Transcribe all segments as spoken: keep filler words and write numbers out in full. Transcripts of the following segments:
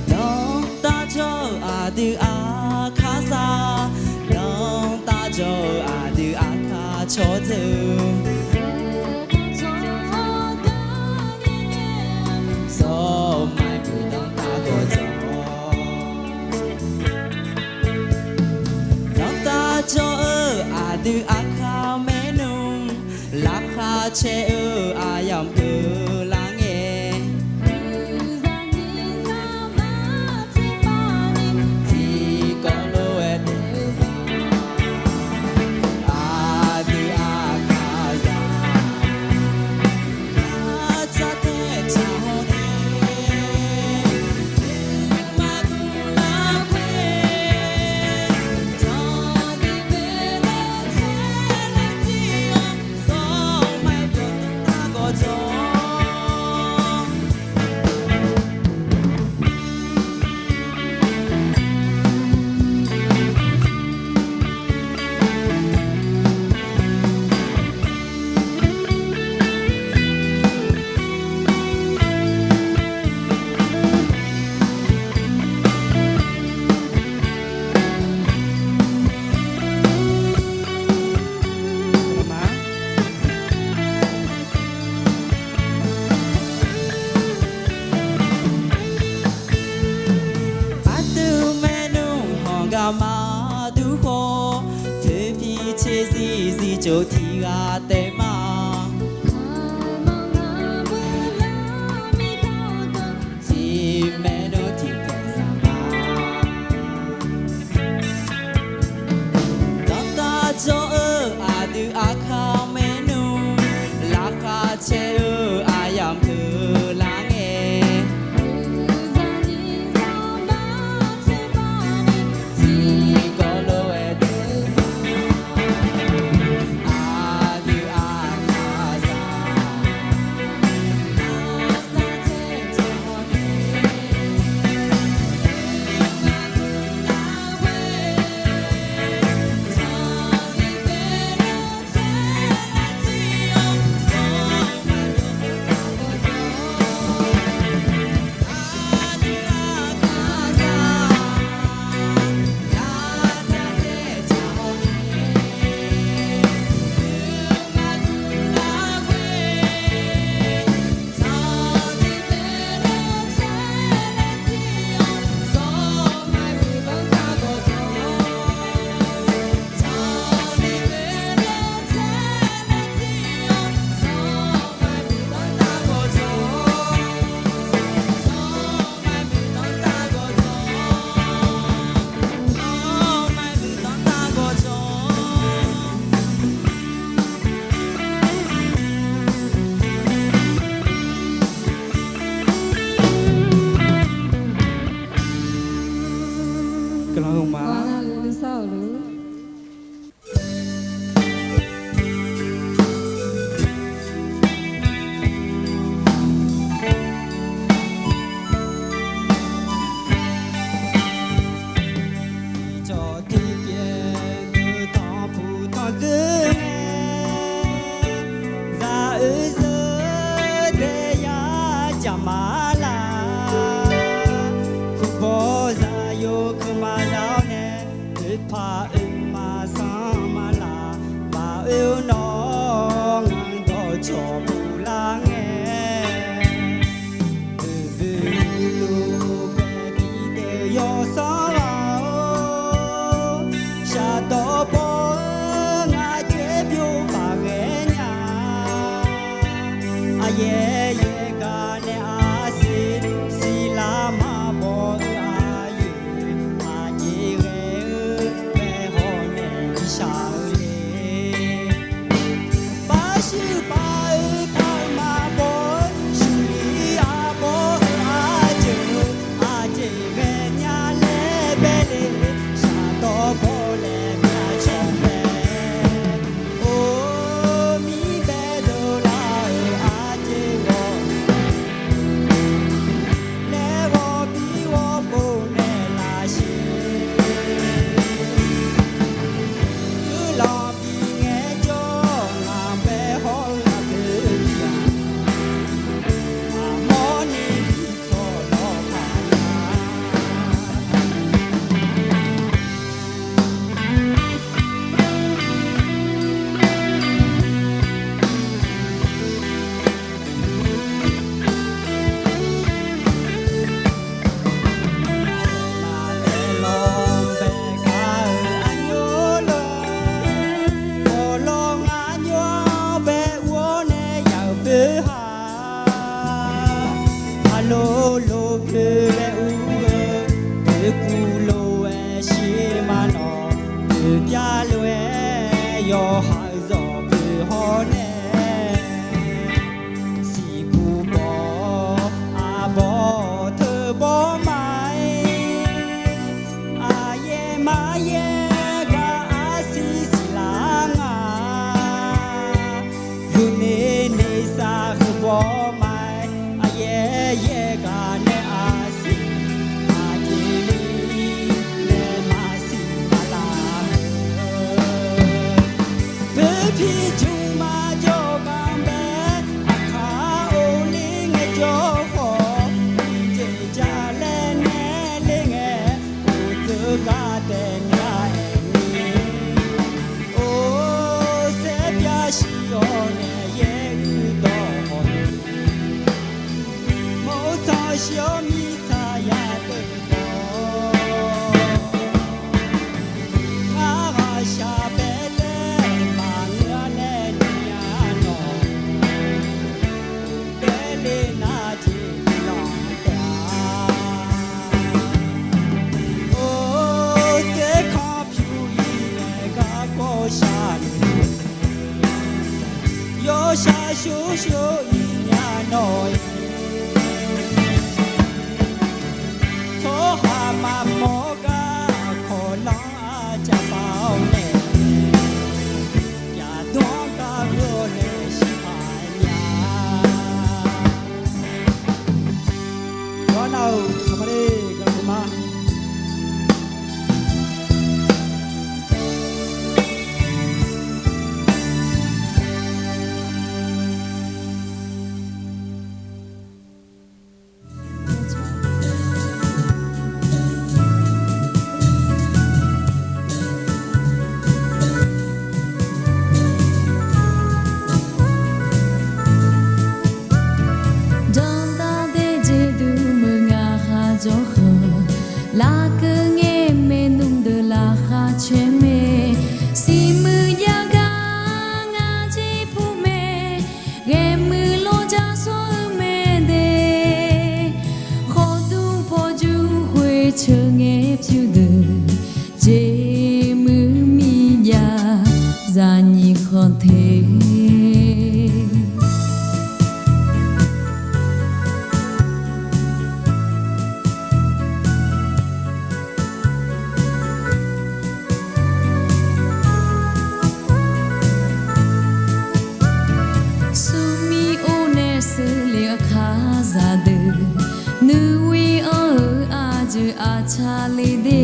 Danrtav jawr-eu aqdui aqkar za, danrtav jawr-eu aqdui aqkar cawdzeur, zawr maqmuiq danrtav gawqdzawq. Danrtav jawr-eu aqdui aqkar maernmr, laqkhaq caer-eu aqyamq keuvlar ngae, tiqkawv lof-aer daef-eu ma. Aqdui aqkar za, aqdzaq taev tsaq hawr nae, maqguq lafkhoer, tanqnyiq baenae tae laetir-awr, zawr maqmuiq danrtav gawqdzawq. Aqdui maernmr hawq gar maqdur khawf, toeqpir tserzir zircof tiq ghaq taef ma. Tiq maernmr tiq taeq za ma. Danrtav jawr-eu aqdui aqkar maernmr, laqkhaq caer-eu aqyamq keuvlar ngae, tiqkawv lof-aer daef-eu ma. Aqdui aqkar za, Guiqlanq huiqma. Tiqcawq tiqpyaeq deuq tanqpuq tanqdui ngae, zaq oe zeur dae yar jaq ma laf. Kuqbawq zaqyo keuv ma za-awr nae, oeqpaq oeq ma sanr ma laf. Baq oe-eu nawr ngaq dawqcawq puq lar ngae, oeqboeq luf bae bif daef yawsanr laf-or, shaqdawq baw-eu ngaq caer byov paq ghae nya. Aqyaer yaer gar nae arsiq siqlar maqbaw-eu aqyuif, aqjeq ghae-eu bae hawq nae bi shaq-eu le. Parshuir paq-eu shir-awr mirtsaq yadeuq khawf, ngar ghaqshaq baetaeq maqngeur-a nae nya nawq, baele nar jeq lanq taef-a. Or, tserkanr pyur-ir nae garkawv shar-eu, yawshaq shawr shawr-ir nya nawq-iq, tsawrhaq maqmawr gar kawqlanr arjaqpav-awr nae, yaqdawr-anr gaq-awr nae shir paq nya. Gawrnar-euq aqma le gaq ma. Danqtaq daef jeq duq meuq ngaq khaq jawr khanq, lafkeuv ngae maernmr deuq laqkhaq caer mae, siqmuiq jav gar ngar jir pur mae, ghae muiq lawr jar sawr-eu mae de, khawqdmq pawqjur khoer ceuq ngae pyur deuq, jeq muiq miqjav zaqnyiq khanq te. Smrmir or nae seuvle-eu khaqzaq deuq, nuiwe anr-eu aqjeuq aqcaq le de,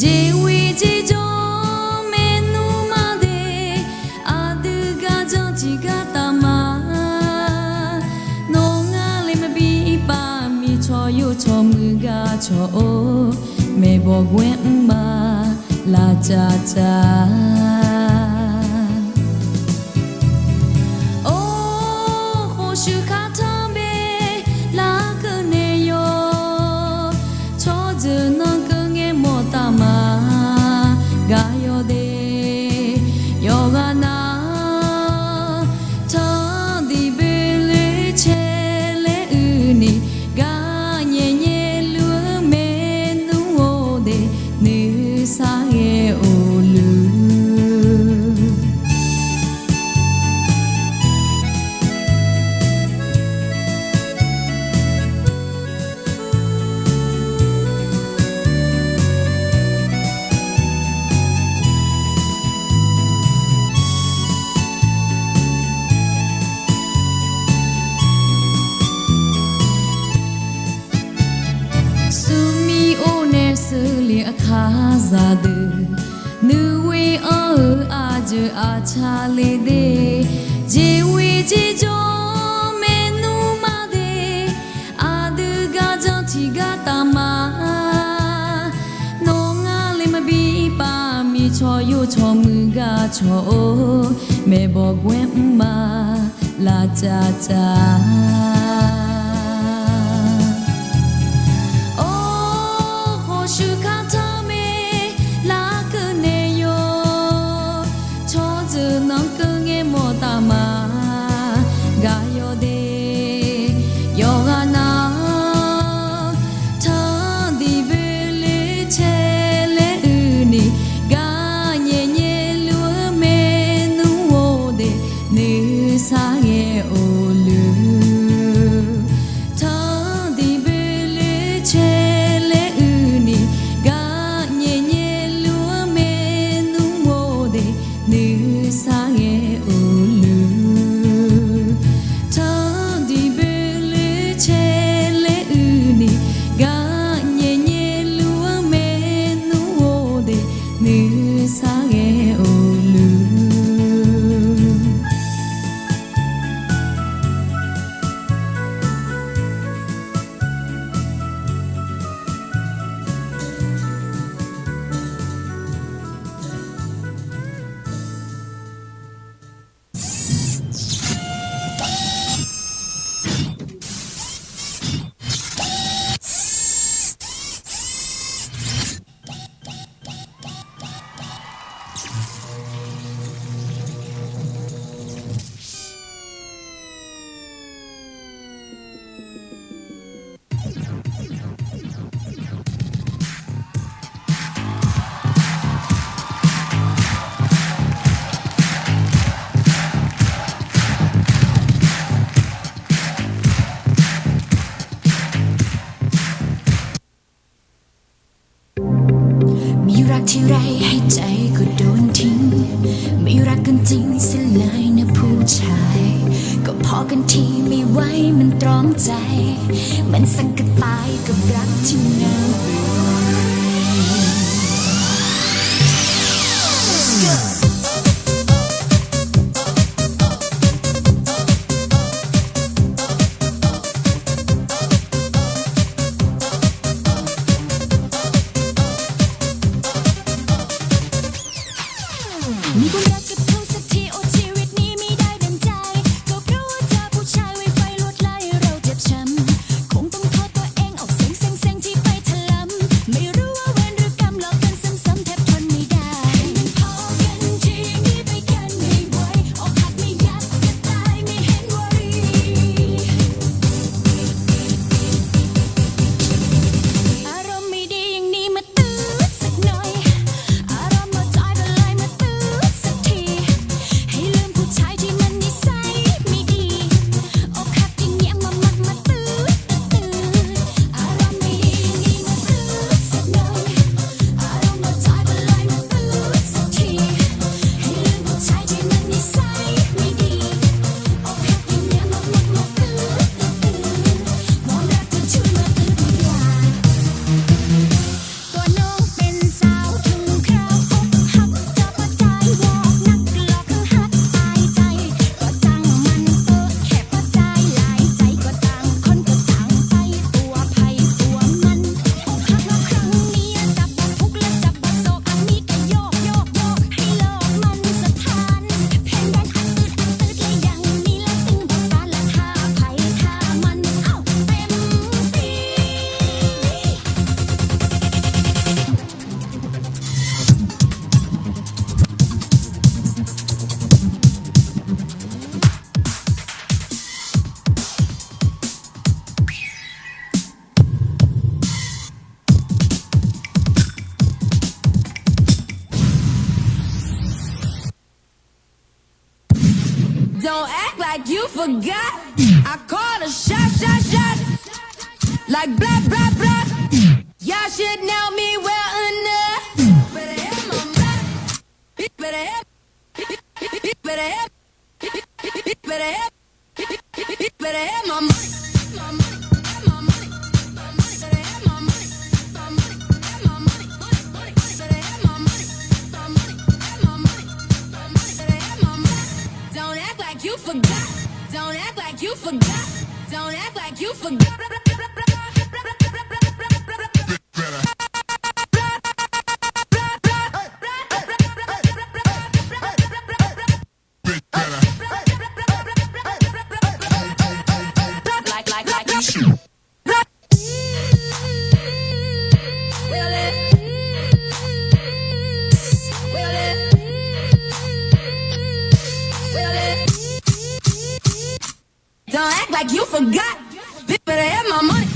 jeqwe jeqjawr maernmr ma de, aqdui garjanr tiqgar taf ma. Nawr ngar le maqbi pav miqcawq yawcawq muiq gar cawq-or, maeqbawq gawr-aer mrma lavcav cav. Or, khofshuif khar tanr bae larkeuv nae yawr, tsawrjeuq nanrkeuv ngae mawf taf ma. Gaq yawde yawqghaq nar-aq, tanqdiq boeloe caer laer uini, gar nyaef nyaef luf-eu maernmr-or de, nuisar ghae-euq luf. Smrmir or nae seuvle-eu khaqzaq deuq, nuiwe anr-eu aqjeuq aqcaq le de, jeqwe jeqjawr maernmr ma de, aqdui garjanr tiqgar taf ma. Nawr ngar le maqbi pav miqcawq yawcawq muiq gar cawq-or, maeqbawq gawr-aer mrma lavcav cav. Or, khofshuif khar tanr bae larkeuv nae yawr, tsawrjeuq nanrkeuv ngae mawf taf ma. Gaq yawde yawqghaq nar-aq, tanqdiq boeloe caer laer uini, gar nyaef nyaef luf-eu maernmr-or de, nuisar ghae-euq luf. ใจ มันสั่นกระต่ายกับรักที่เงา Let's go. มีความรักกับเขาสักที โอ้ ชีวิตนี้มิได้ดังใจ ก็เพราะว่าเจอผู้ชายไวไฟลวดไล่เราเจ็บช้ำ คงต้องโทษตัวเองออกเซ็งเซ็งเซ็งที่ไปถลำ ไม่รู้ว่าเวรหรือกรรมหลอกกันซ้ำๆแทบทนไม่ได้ ให้มันพอกันที หนีไปกันให้ไว อกหักไม่ยับก็ตายไม่เห็นไหว อารมณ์ไม่ดีอย่างนี้มาตื๊ดสักหน่อย อารมณ์หมดจอยก็เลยมาตื๊ดสักที ให้ลืมผู้ชายที่มันนิสัยไม่ดี อกหักอย่างเงี้ยมามักมาตื้อตื้อ อารมณ์ไม่ดีอย่างนี้มาตื้อสักหน่อย อารมณ์หมดจอยก็เลยมาตื้อสักที ให้ลืมผู้ชายที่มันนิสัยไม่ดี อกหักอย่างเงี้ยมามักมาตื้อตื้อ ความรักที่ช่วยมาตื้อทุกอย่าง ตัวน้องเป็นสาวถึงคราวอกหัก จะปะจายวอกนักหลอกหักตายใจ ก็จังมันเตอะ แค่ปะจายหลายใจ ก็ต่างคนก็ต่างไป ตัวไผตัวมัน อกหักแล้วครั้งนี้ จะปะทุกข์และจะปะโศก อันนี้ก็โยกโยกโยก ให้โลกมันสะท้าน แผนแดนอัดอึดอัดอึดและอย่างนี้ แล้วตึงบอกตาและท่าไผท่ามัน เอ้า เต็มที่ Don't act like you forgot. I call a shot, shot, shot. Like blah, blah, blah. Y'all should know me well enough. Better have my money. Better have, better have, better have, better have my money. Don't act like you forgot. Don't act like you forgot. Don't act like you forgot. Like, like, like you should. Don't act like you forgot. Bitch, better have my money.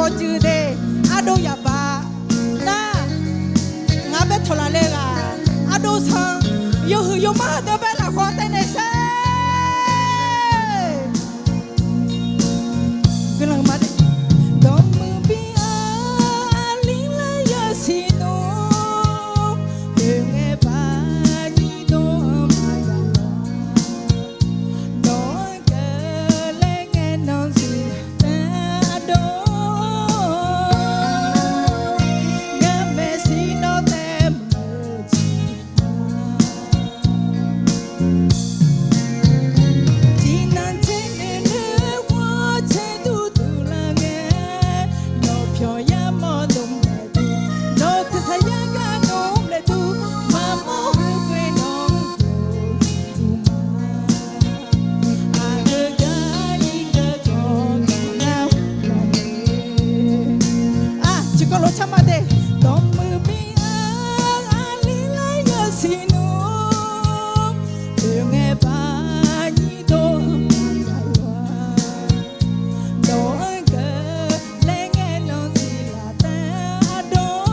Yawjuif de, ardov yaqbaq nar, ngaq bae tawqlaf le ghaq, ardov sanq, yawhuiq yawmar deuq bae lafkhoer taev naeq sher. Guiqlanq ma de. Dawqmuiq bi-anr aqli laer yasiq nmr, oe ngae baq nyiq dov-anr maqya lawq. Nawq-anr keuvle ngae nan siq taef ardov, ngar maeqshi nawr taef meuq-eu jeq Tiqnan tser nuinui ghawr tser dur duq lar ngae, nawq pyawq yamawr dmq laeq dur, nawq tersaq yar gar dmq laeq dur, maqmawr heu khoer nawq-anr dov dur ma. Aqgeu gar ir geu gawq gar nar-awq lawq. Aq, tiqkawv lof tsar ma de. Dawqmuiq bi-anr aqli laer yasiq nmr, oe ngae baq nyiq dov-anr maqya lawq. Nawq-anr keuvle ngae nan siq laf taef ardov,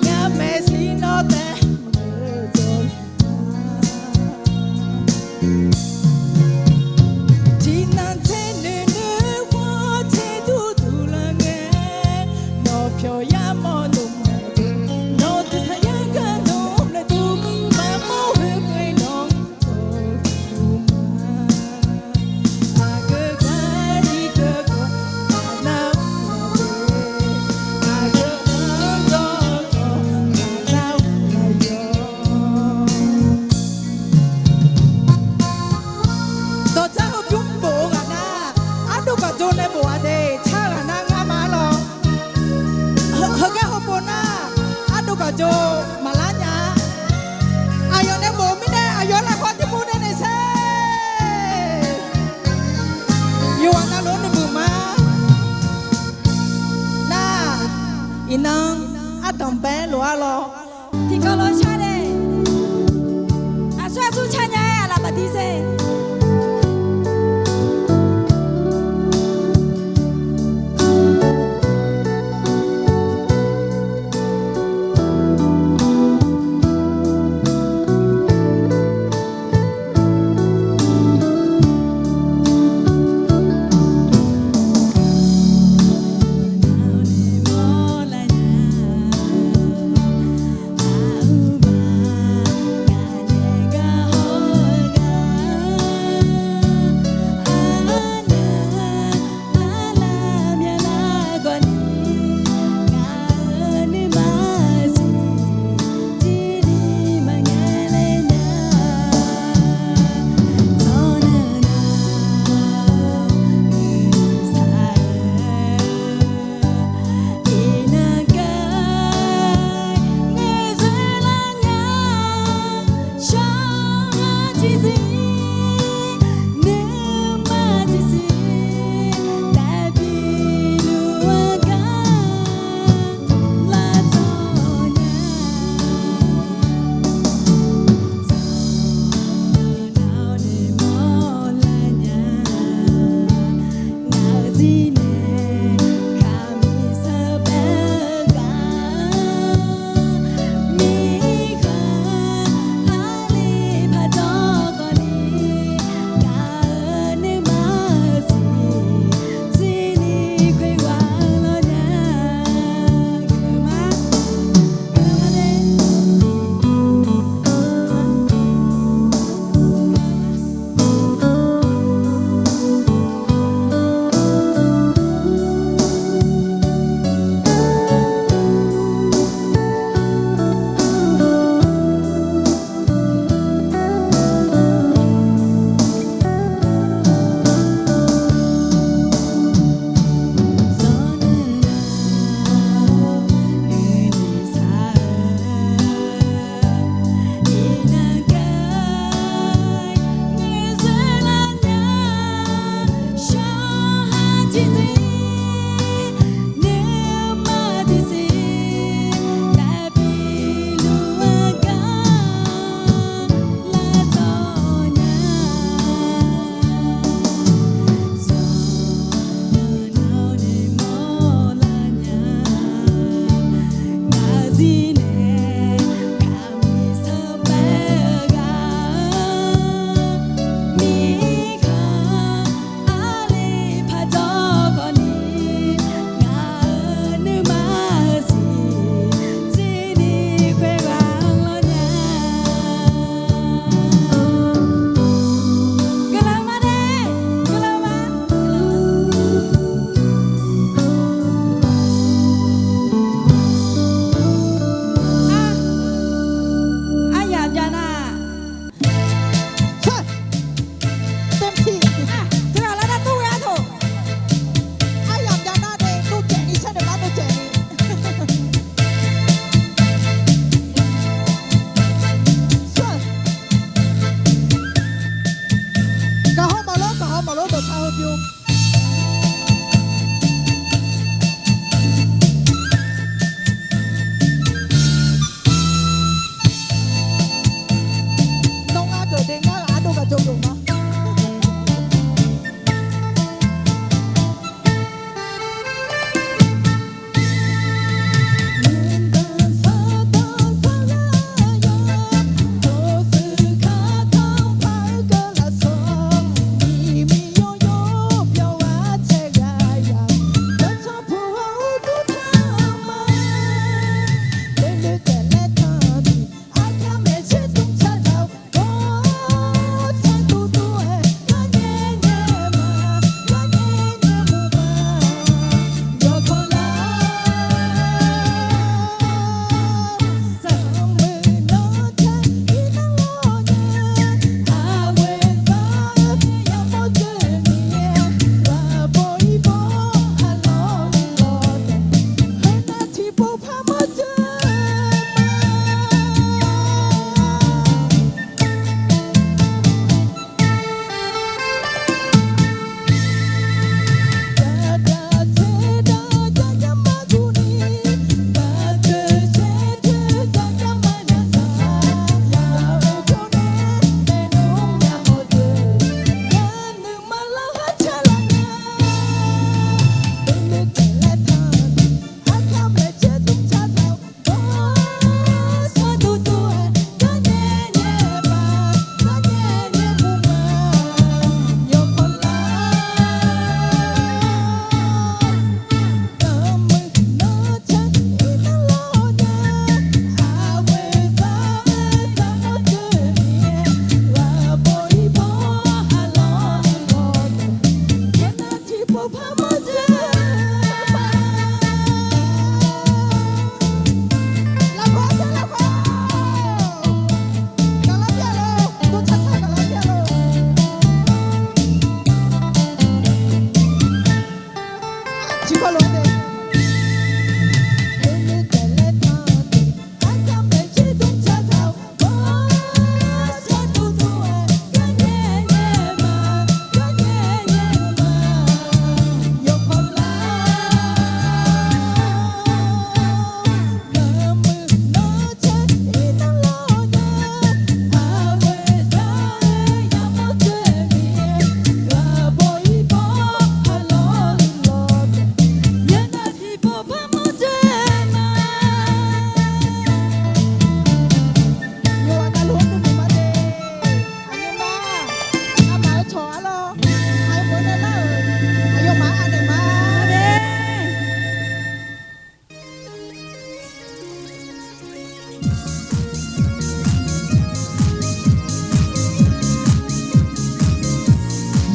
ngar maeqshi nawr taef meuq-eu jeq Tiqnan tser nuinui ghawr tser dur duq lar ngae, nawq pyawq yamawr dmq laeq dur, nawq tersaq yar gar dmq laeq dur, maqmawr heu khoer nawq-anr dov dur ma. Aqgeu gar ir geu gawq gar nar-awq lawq. Aqgeu gar ir geu gawq gar nar-awq lawq. Dawqdzar heubymr bof-eu ghaq nar, ardov gaqjov nae bof-a de. Tsar ghaq nar ngar ma-ar lawq. Heu, heugar heupov nar, ardov gaqjov maqlar nya-a. Aqyawf nae bof-eu mirnae aqyawf-anr lafkhoer tiqpov nae naeq sher. Yawqghaq navluf nuimuiq ma. Nar, iqnan ardanq bae lof-ar lawq. Tiqkawv lof-aer shar nae, aqsur aqsur car nya-aer aqlaf baqdir sher.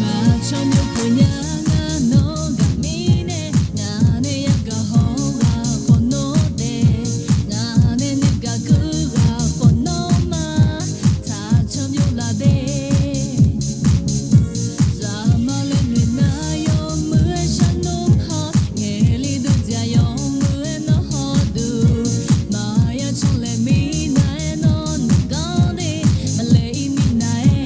Maqtsawrmyaq peuq nya ngar nawr gaq mirnae, ngaq nae yagaq haw-eu ghaq khawf nawr daef, ngaq nae nuigaq keuv ghaq khawf nawr ma, taq tsawrmyaq laf de. Zaqmar laer noeq nar yawmuiq-aer sharnmr haw, ngaeqli dui dzaq yawmuiq-aer nawr hawduq, maqya canlaeq mirnae aer nawr nuiganr de, maqlaeq-ir minav-aer.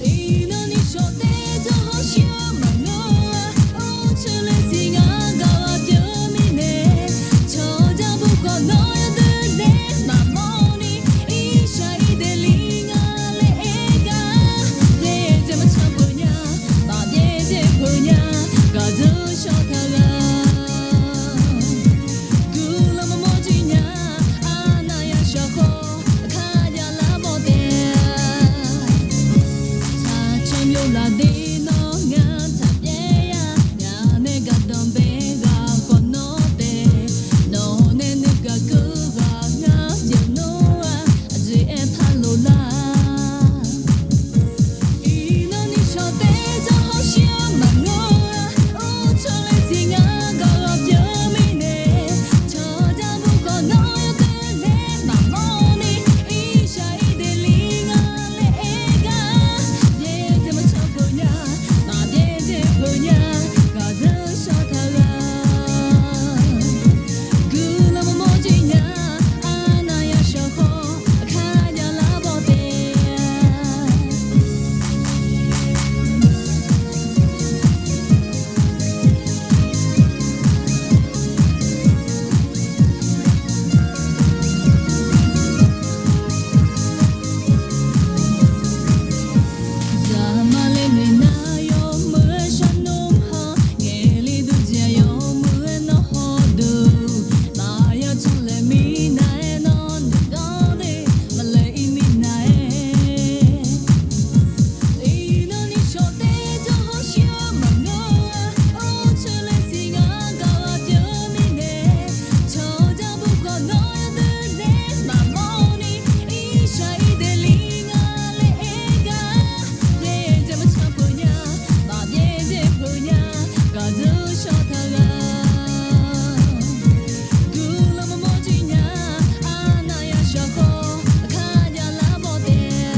Iqnan ni shawq taef jawr hawr shir-eu maqngeur-a, urcoer laer siq ngar gaq-eu aqpyeuf mirnae, cawqja bu khawf nawr yawdui nae maqmawr ni, irshaq ir daefle ngar laer aer gar, byaerdzae maqcan peuq nya, maqbyaerdzae peuq nya, gaqdzeur shawr taq ghaq. Guiqlanq maqmawr jir nya, arnav yashaq khawf, kharjav lar baw taef-a. Taq tsawrmyaq laf de nawr ngar taq byaer-a, ngaq nae gaqdanq bae ghaq khawf nawr taef, nawq nae nuigaq keuv ghaq ngar pyeuf nawr-a, aqjeq aer par lof lar. Iqnan ni shawq taef jawr hawr shir-eu maqngeur-a, urcoer laer siq ngar gaq-eu aqpyeuf mirnae, cawqja bu khawf nawr yawdui nae maqmawr ni, irshaq ir daefle ngar laer aer gar, byaerdzae maqcan peuq nya, maqbyaerdzae peuq nya, gaqdzeur shawr taq ghaq. Guiqlanq maqmawr jir nya, arnav yashaq khawf, kharjav lar baw taef-a. Zaqmar laer noeq nar yawmuiq-aer sharnmr haw, ngaeqli dui dzaq yawmuiq-aer nawr hawduq, maqya canlaeq mirnae aer nawr nuiganr de, maqlaeq-ir minav-aer. Iqnan ni shawq taef jawr hawr shir-eu maqngeur-a, urcoer laer siq ngar gaq-eu aqpyeuf mirnae, cawqja bu khawf nawr yawdui nae maqmawr ni, irshaq ir daefle ngar laer aer gar, byaerdzae maqcan peuq nya, maqbyaerdzae peuq nya, gaqdzeur shawr taq ghaq. Guiqlanq maqmawr jir nya, arnav yashaq khawf, kharjav lar baw taef-a.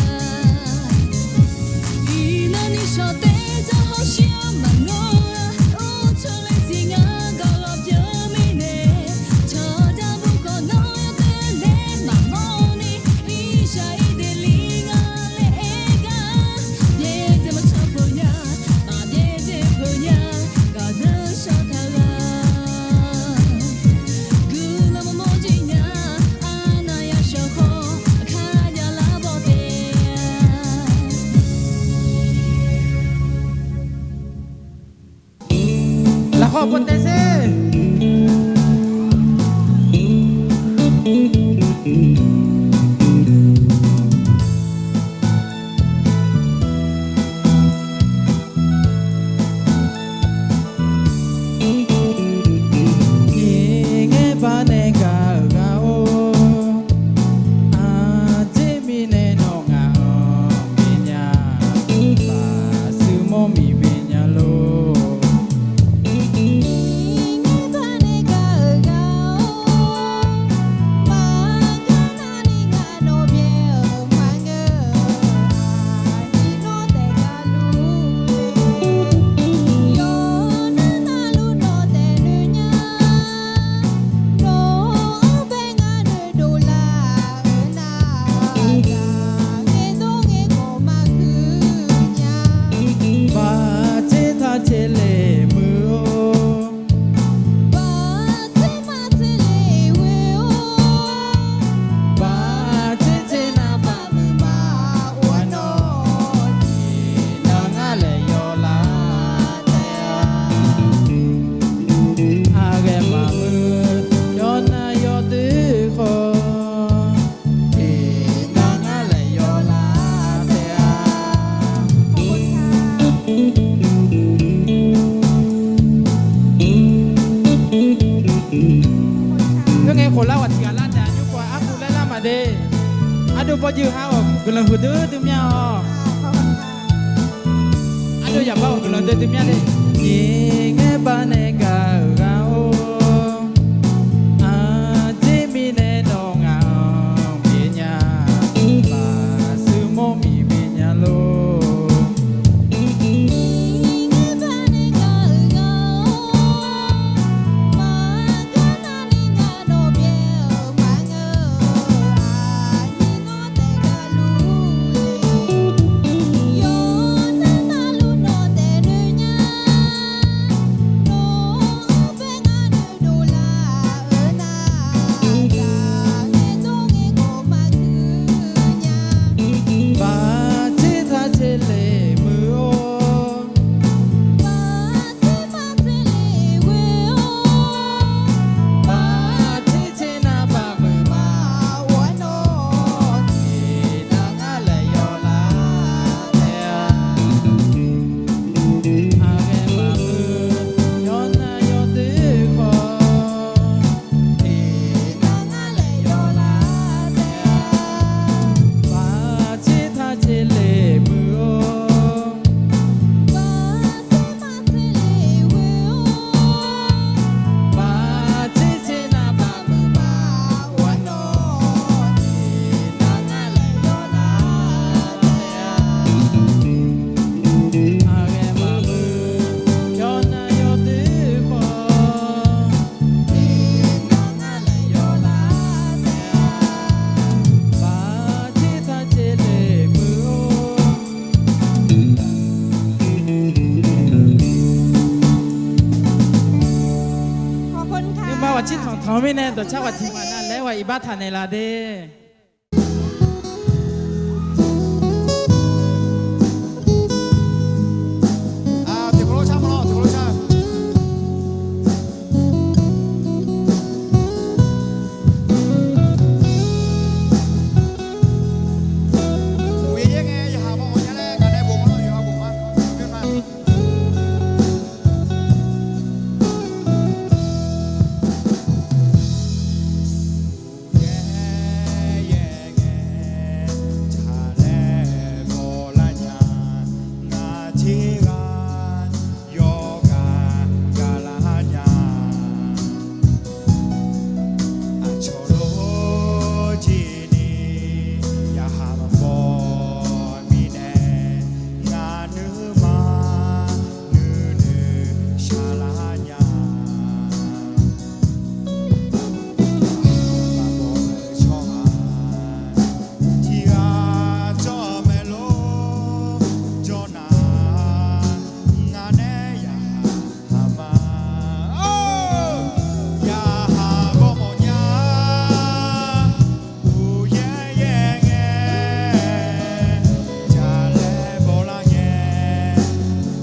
Iqnan ni shawq taef jawr hawr shir-eu maqngeur-a, urcoer laer siq ngar gaq-eu aqpyeuf mirnae, cawqja bu khawf nawr yawdui nae maqmawr ni, irshaq ir daefle ngar laer aer gar, byaerdzae maqcan peuq nya, maqbyaerdzae peuq nya, gaqdzeur shawr taq ghaq. Guiqlanq maqmawr jir nya, arnav yashaq khawf, kharjav lar baw taef-a. Lafkhawf baw taef sher. Ngaeq-aer bar nae gaq-euq ghaq-or, aqjeq mirnae nawq ngaq-anr bif nya, baqshuif mawr miq bif nya tser le muiq-or, baqtser ma tser le ghoe-or, baqtser tser nar baqmuiq ma-awr nawr, iqnan ngar laeq yawlar taef-a. Aqghae maqmuiq yawnar yawdoer khawf, iqnan ngar laeq yawlar taef-a. Khoerngae khoflar ghaq tiq ghaq lar naeq-a, nymr khawf arkuv laer lar maqde. Ardov bawrjuir har-awq guiqlanq huiqdui dui mya-awq. Ardov yaqbar-awq guiqlanq dui dui mya le. Nyiq ngaer bar nae gaq-euq ghaq-or, aqjeq mirnae nawr ngaq-anr bif nya, maqsur mawr miq bif nya lor. Baqtser taq tser le muiq-or, baqtser ma tser le ghoe-or, baqtser tser nar baqmuiq ma-awr nawr, iqnan ngar laeq yawlar taef-a. Aqghae maqmuiq yawnar yawdoer khawf, iqnan ngar laeq yawlar taef-a. Baqtser taq tser le muiq-or, baqtser ma tser le ghoe-or, baqtser tser nar baqmuiq ma-awr nawr, iqnan ngar laeq yawlar taef-a. Aqghae maqmuiq yawnar yawdoer khawf, iqnan ngar laeq yawlar taef-a. Baqtser taq tser le muiq-or, ขอบคุณค่ะ Nuima ghaq cir tanqtanq-eu mirnae dawqcar ghaq tiq ghaq nav laer ghaq iqbax taq naeqlaf de. Yaer yaer ngae, tsaqlaer bawlar nya, ngaq tirghaq yawqghaq gaqlar nya. Aqcawq lof-aer jir ni, yaqhaq maqbaw mirnae, ngaq nuima nuinoeq shaqlar nya. Maqbaw-eu tsawrhaq tiqghaq jawr-eu mae lor, jawr nar, ngaq nae yaqhaq ma, yaqhaq bawmawf nya. Uqyaer yaer ngae, tsaqlaer bawlar ngae,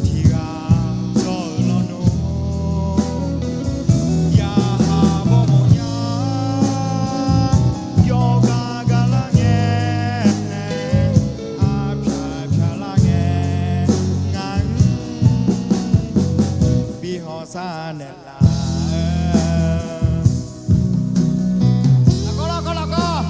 tiqghaq jawr-eu lawnmr, yaqhaq bawmawf nya. Yawqghaq gaqlar ngae, arpyaq pyaqlar ngae, ngaq-anr bi hawsar naeqlaf-eu. Lafkawr lafkawr lafkawr.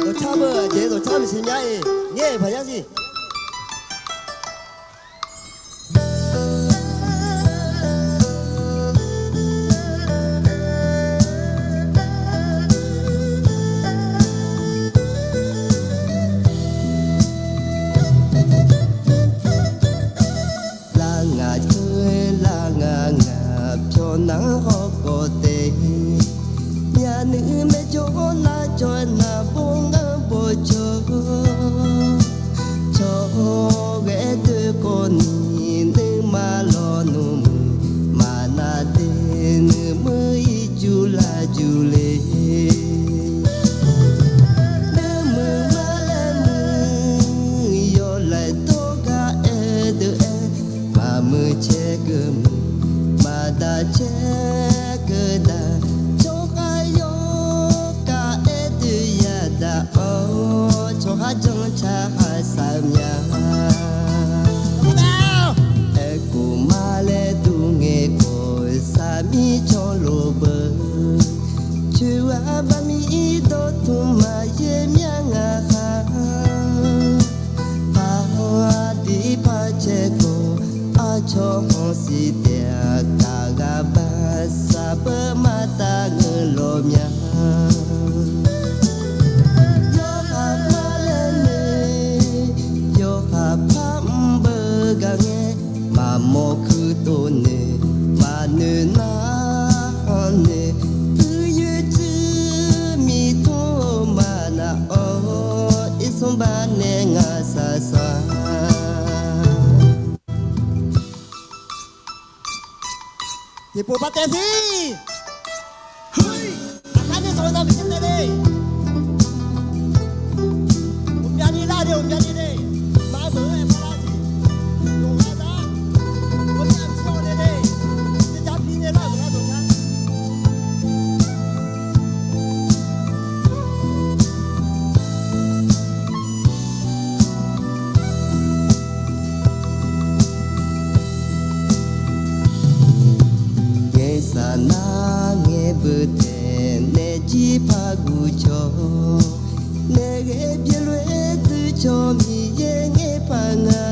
Dawqcar beu aqjeq dawqcar maqsiq nya-iq ngaer-iq paq yar siq. Lar ngaq jawr-aer lar ngaq ngaq pyawr nar hawkawv taef-a. nuimae jawr nar jawr-aer naqbawr ngar bawcawq, cawq ghae doe kawv ni nuima lawnmr maqnav de, nuimuiq ircuf lafjuf le. Nuimuiq ma laer muiq yawlaeq dawr gar aer deuq aer, maqmuiq caer keuv muiq, maqdaq caer keuv daq, tsawrhaq yawkhav aer deuq yadaq-awr, tsawrhaq janrca khaqsaq-eu mya. Aerkhof ma laer dur ngae khawf, saqmir cawrlof beu, coeqghaq baqmir dawrtmq maqyaer mya ngaq khaq. Paq-anr aqdui par caer khawf, aqcawq khanqsiq taef-aq, kaq ghaq baq saqbeur maqtav ngeur lawq mya. Yawqha par laer noeq, yawqha par mrbeu gaq ngae, maqmawr kuirtof noeq, maqnoeq nar khanq noeq, puiv yoer tsuir miq tmr-eu maqnav-awr, irsmr bar nae ngaq saqsaq. Tiqpov par tae siq. Heuiq, aqkar nae sawq-eu nav maqtae le. Uqmyani lar de, uqmyani le. Maqmeuq-eu aer par lar siq. Yawqghaq nar, ghawqmya tiqghaq nae le. Tiqjav pi nae lar-euq nar dawqja. Ngaeq saq nar ngaeq beu taef nae jir par guv cawq, naeq ghae byaeloe dui cawq Miqyaer ngae paq nga.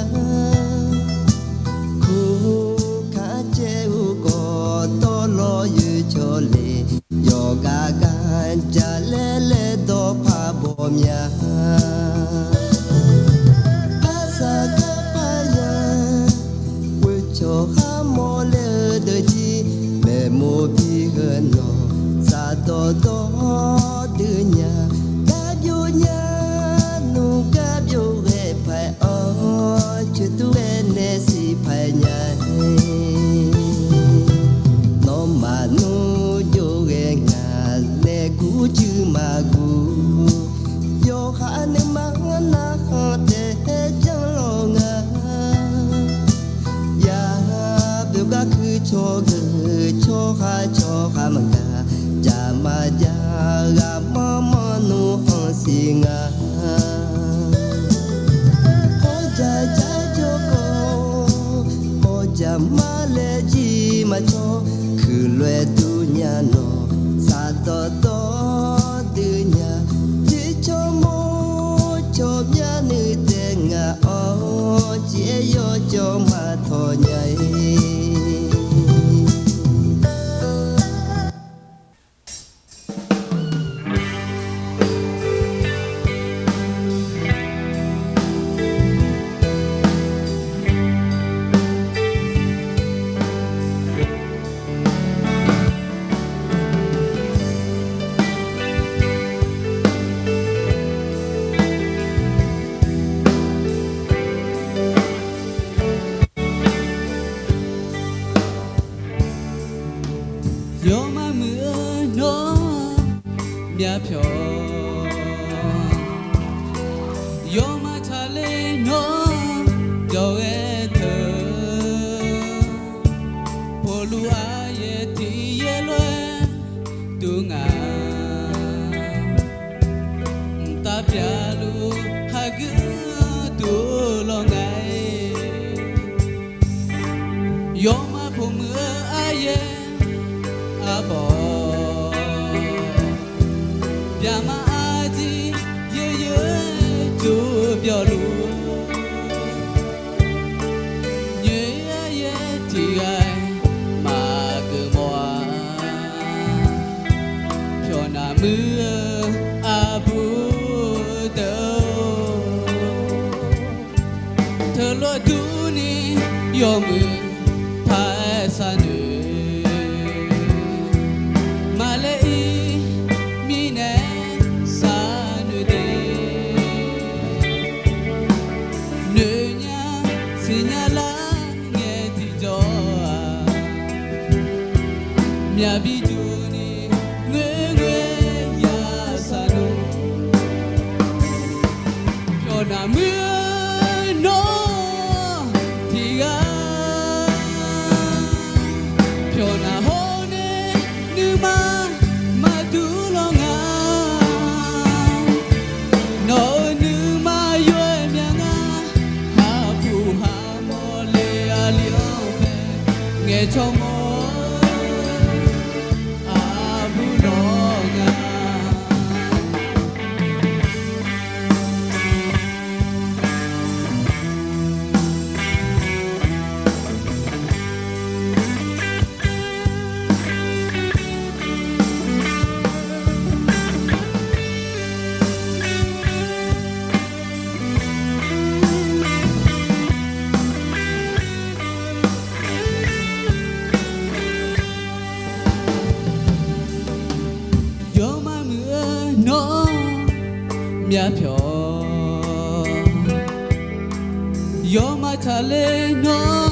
Kurkar caev-eu khawf dawrlawr yoer cawq le, yawqgar gar jalaer laer dawr par baw mya. Arsaq gar par ya, ghoe cawq khar mawr laer-eu deuq jir, maeqmoq bi heu nawq, saqdawq dawr dui nya, gar byov nya, nmr gar byov ghae paq-awr, coeqdur ghae nae siq paq nya-e. Nawmaf nmr jov ghae ngaq nae gurjuir maqguv, yawqha nuima nar khanq taef-aer janr lawq nga. Yaq beugar kuir cawq geuq, tsawrhaq tsawrhaq maqgaq, jaq maqjaq ghaq manr manr nmr khanqsiq nga. Hawrjaq jar jawrkawv, hawrjaq mar laer jir maqcawq, kuiq lof-aer dur nya nawq, saqdawq dawr dui nya, jircawq mawrcawq myavnuiv taef ngaq-awr, ciq-aer yawjawr maqtawq nya-e. Yawmaf muiq-eu nawr myavpyawq, yawmaf taqler nawr jawrghae teu, pawqluf aqyaer tiq yaer lof-aer dur nga. Mqtav pyaqluf hageuf dur lawr nga-e. Yawmaf pawqmuiq-eu aryaer arbawr, byaqma arjir yaer yaer jov byawluf, nyoeq aryaer tiq ghaq maqgeuf mawf-a. Pyawqnav muir-eu aqbur deuq-or, teulof durni yawmuiq paq-aer sharnoeq, maqlaer ir nawr myavpyawq, yawmaf taqler nawr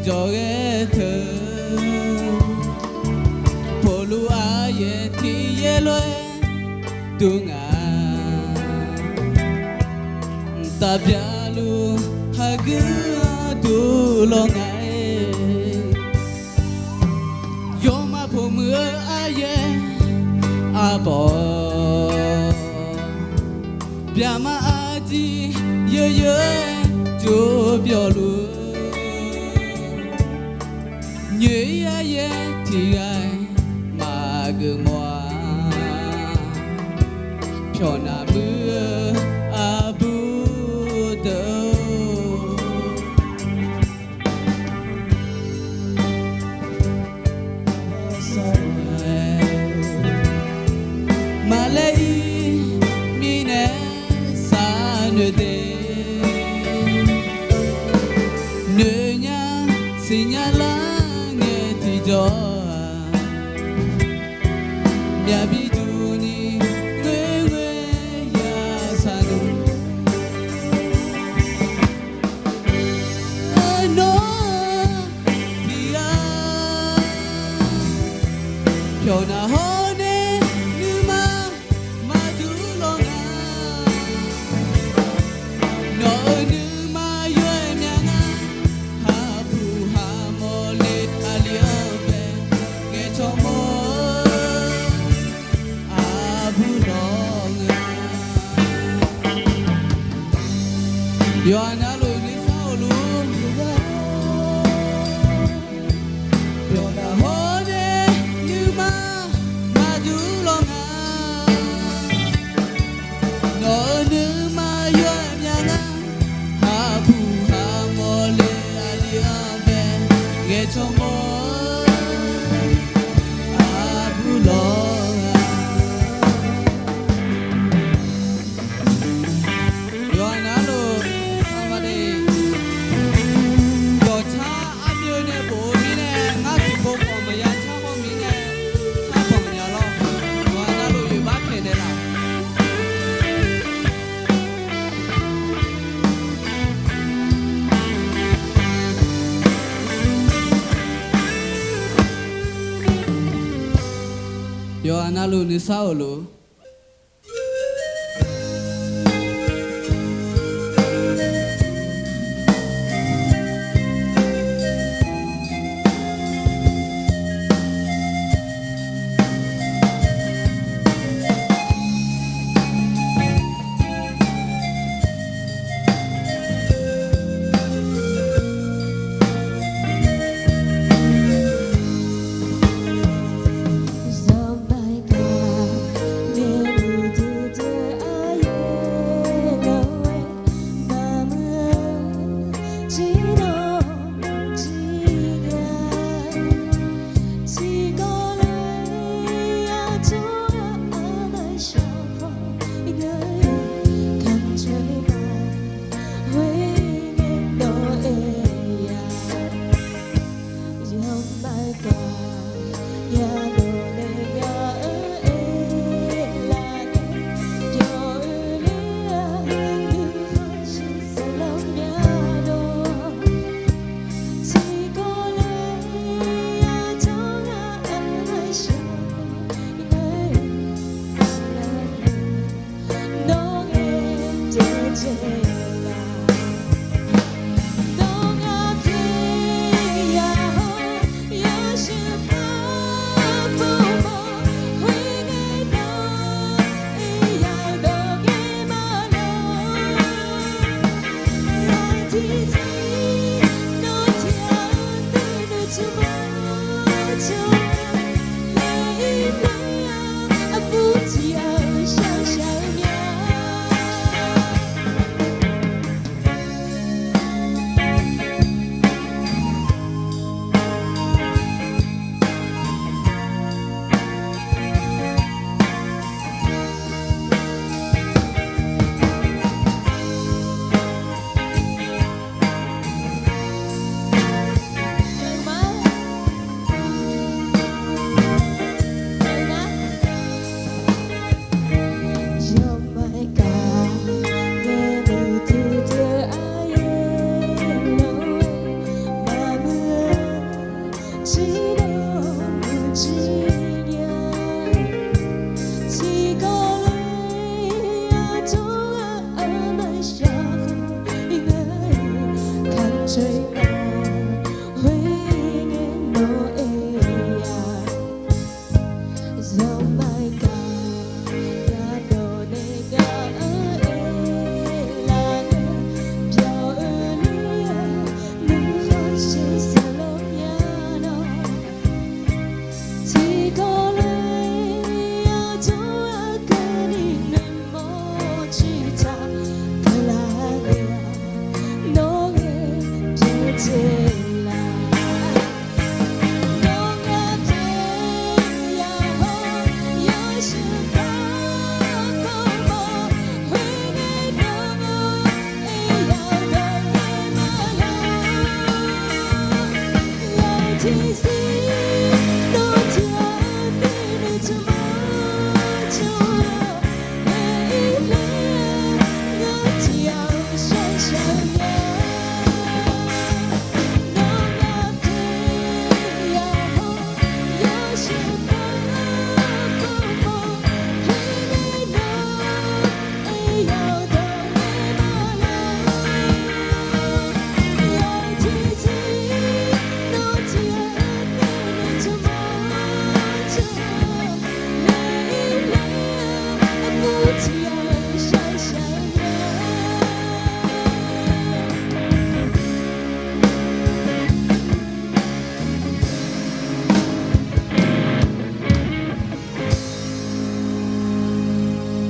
jawrghae teu. Pawqluv aryaer tiqyaer lof-aer dur nga, taqbyaluf hageuf dur lawr nga-aer. Yawmaf pawqmuiq-eu aryaer arbawr, byaqma arjir yeuryeur-aer jov byawluf-eu, nyoeq-ir aryaer tiqghaq-aer maqgeuf mawf-a. Pyawqnaq muir-eu aqbur deuq-or, maqlaer-ir mirnae sar noeq de. Noeqnya siqnya lar ngae tiqjawr-aq, myaqbi durni ghoer ghoer ya sar noeq. Nawr tiqghaq pyawqnaq hawr nae nuima maqdur lawr nga. Nawq-euq nuima yawr-aer myaq ngar, hapuq haqmawr le aqli-anr bae ngaeqcawq mawr-eu aqbur lawr nga. Yawqha navluf nuisar-euq luf, pyawqnaq hawr nae nuima maqdur lawr nga. Nawq-euq nuima yawr-aer myaq ngar, hapuq haqmawr le aqli-anr bae ngaeqcawq mawr-eu aqbur lawr nga. Yawqha navluf aqma de, yawqcar armyov nae bof-eu mirnae ngar tiqpov khawf maqya car hawr mirnae, car banq nya lawr. Yawqha navluf yawqbar paeq naeqlaf. Yawqha navluf nuisar-euq luf.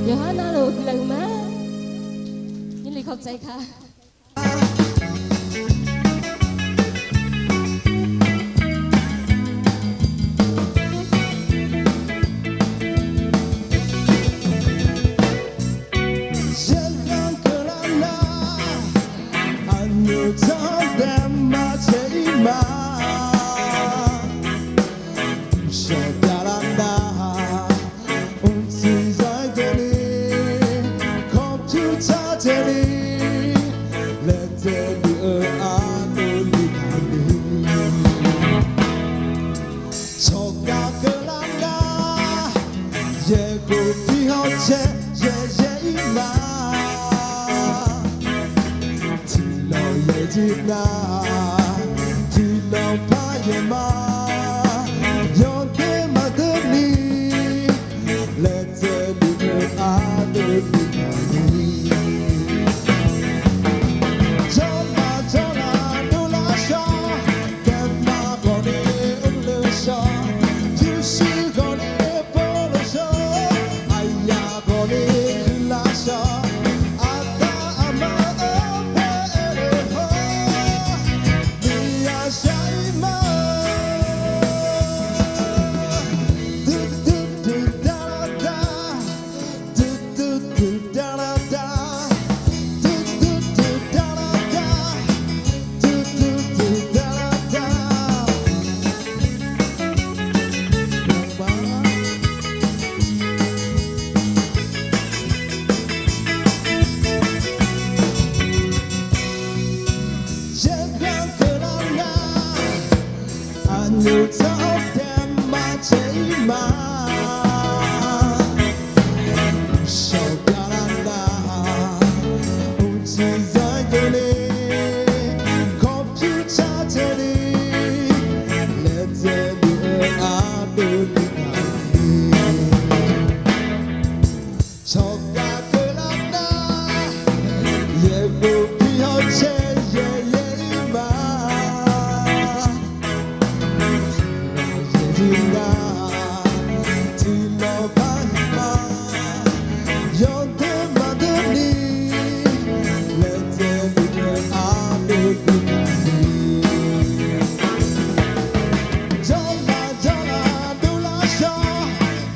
Yawqha navluf guiqlanq huiqma. Nyiq li khawf tsaev ka. Yaerdanr keuvlar nar, aqnyoq tanrdaef maqtsaev-ir ma. Mqshawq javlar nar, mqtsuif zaq-aer daefle, kawqpyur tar daefle, laejae luf-eu ardov luf-aq ni. Tsawrkhav keuvlar nar, yaeqkhof tiqhawq cae yaeqyaer-ir ma. Tiqlawq yaeq jir nar, tiqlawq par yaeq ma. Yawqdeuq maqdeuv ni, laejae luf-eu ardov luf-aq ni. Jawrmaf jawrlaf dovlar shawr, gaeqma ghawqni mrluf shawr, pyurshuir ghawqni povluf shawr, aqyaf ghawqni huiqlar shawr, aqda aqma-anr bae-aer le hawr, miqya shar-ir ma. Duidui duidui darlar dar, duidui duidui darlar dar, duidui duidui darlar dar, duidui duidui darlar dar. Yaerdanr keuvlar nar, aqnyoq tanrdaef maqtsaev-ir ma. Mqshawq javlar nar, mqtsuif zaq-aer daefle, kawqpyur tar daefle, laejae luf-eu ardov luf-aq ni. Tsawrkhav keuvlar nar, yaeqkhof tiqhawq cae yaeqyaer-ir ma. Tiqlawq yaeq jir nar, tiqlawq par yaeq ma. Yawqdeuq maqdeuv ni, laejae luf-eu ardov luf-aq ni. Jawrmaf jawrlaf dovlar shawr,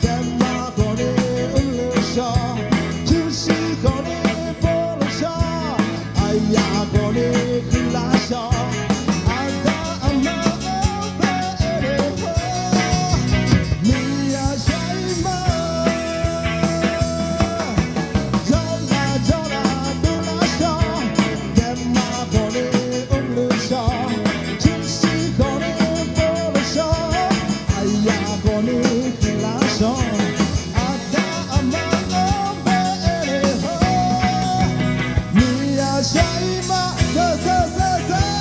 gaeqma ghawqni mrluf shawr, pyurshuir ghawqni povluf shawr, aqyaf ghawqni huiqlar shawr, aqda aqma-anr bae-aer le hawr, miqya shar-ir ma. Jawrmaf jawrlaf dovlar shawr, gaeqma ghawqni mrluf shawr, pyurshuir ghawqni povluf shawr, aqyaf ghawqni huiqlar shawr, aqda aqma-anr bae-aer le hawr, miqya shar-ir ma. Sar sar sar sar.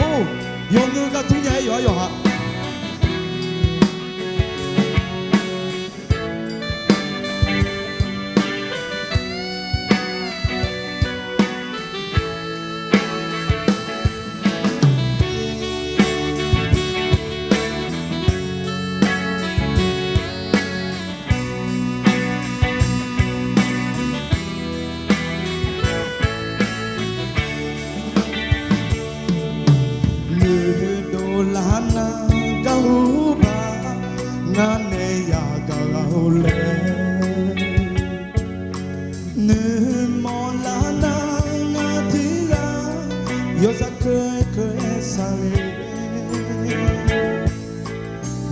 Or, yawqnui gharduq nya-aer yawqha yawqha. Noeqdov lar nar gar ur ba, ngar nae yagaq lar-eu laer. Noeqmawf lar nar ngar tiqghaq yawzaq keuv keuv-aer saqle.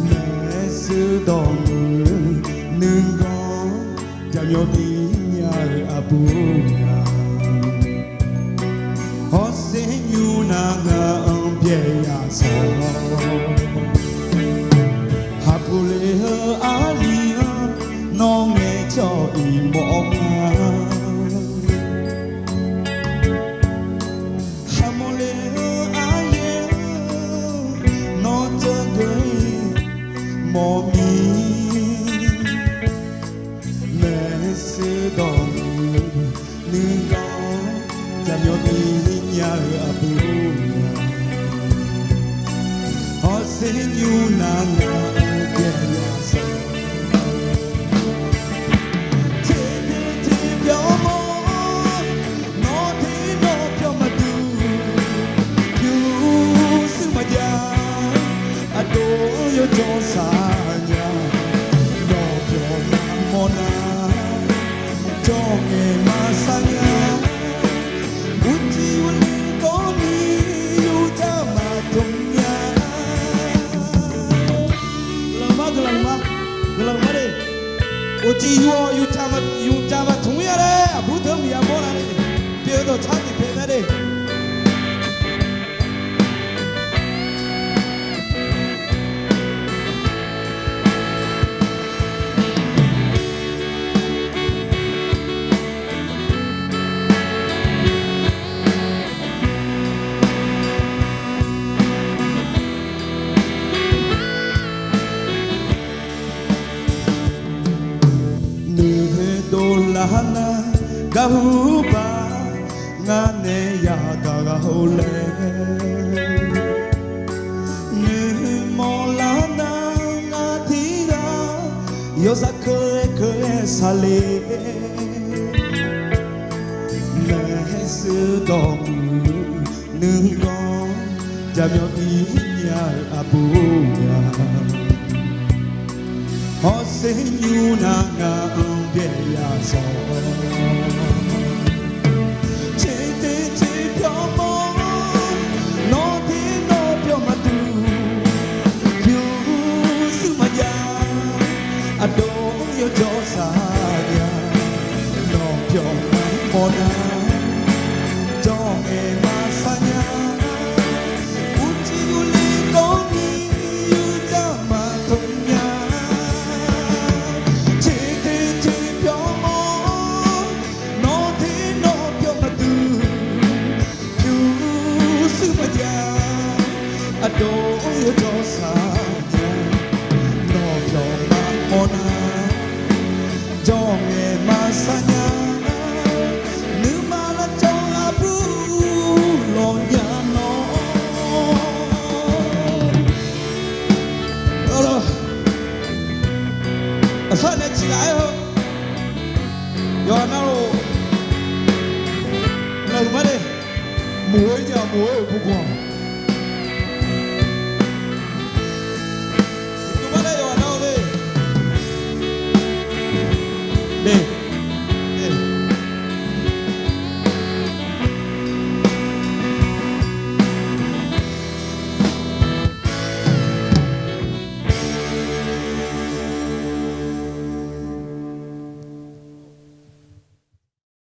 Maershuir dawqmuiq nuiganr jaqmyawf bi nya-eu aqbur-aq, hawsher nymr nar ngaq-anr byaeq yaq saq-awr, haqpuq le-eu aqli-anr nawr ngaeqcawq iqmawf-awr nga. Khaqmawf le-eu aryaer-anr nawr teugeuf-ir mawf mir. Maershuir dawqmuiq nuiganr jaqmyawf bi nya-eu aqbur nya, hawsher nymr nar ngaq-anr byaer ya sar. Teq teq teq pyawr mawr, nawr teq nawr pyawr maqdur, pyurshuir maqjav, aqdov-anr yawjawr sar nya, nawq pyawq maqmawr nar, jawr ngaeq maqsar nya, uqcif uqle kawvni yurdzar maqtmq nya. Guiqlanq ma, guiqlanq ma, guiqlanq ma de. Uqcif yur-awq yurdzaq maqtmq-ir-a laer aqbur deuq-anr miqya mawr nar de. Pyeuf-eu dawqtsar tiqpaeq mae de. Noeqdov lar nar, garhu baq ngar nae yagaq ghaq-or laer, noeqmawr lar nar, ngar tiqghaq yawzaq keuvle keuvle saqle, maeqshi dawqmuiq nuiganr, jaqmyawf ir nya-eu aqbur nya, hawsher nymr nar ngaq-anr byaer ya sar. Teq teq teq pyawr mawr, nawr teq nawr pyawr maqdur, pyurshuir maqjav, aqdov-anr yawjawr sar nya, nawq pyawq maqmawr nar, jawr ngaeq maqsar nya, uqcif uqle kawvni yurdzar maqtmq nya. Teq teq teq pyawr mawr, nawr teq nawr pyawr maqdur, pyurshuir maqjav, aqdov-anr yawjawr sar nya, nawq pyawq maqmawr nar, jawr ngaeq maqsar nya, nuima lavcawv aqbur lawq nya nawr. Aqsar nae ciqlaf-aer heu, yawqha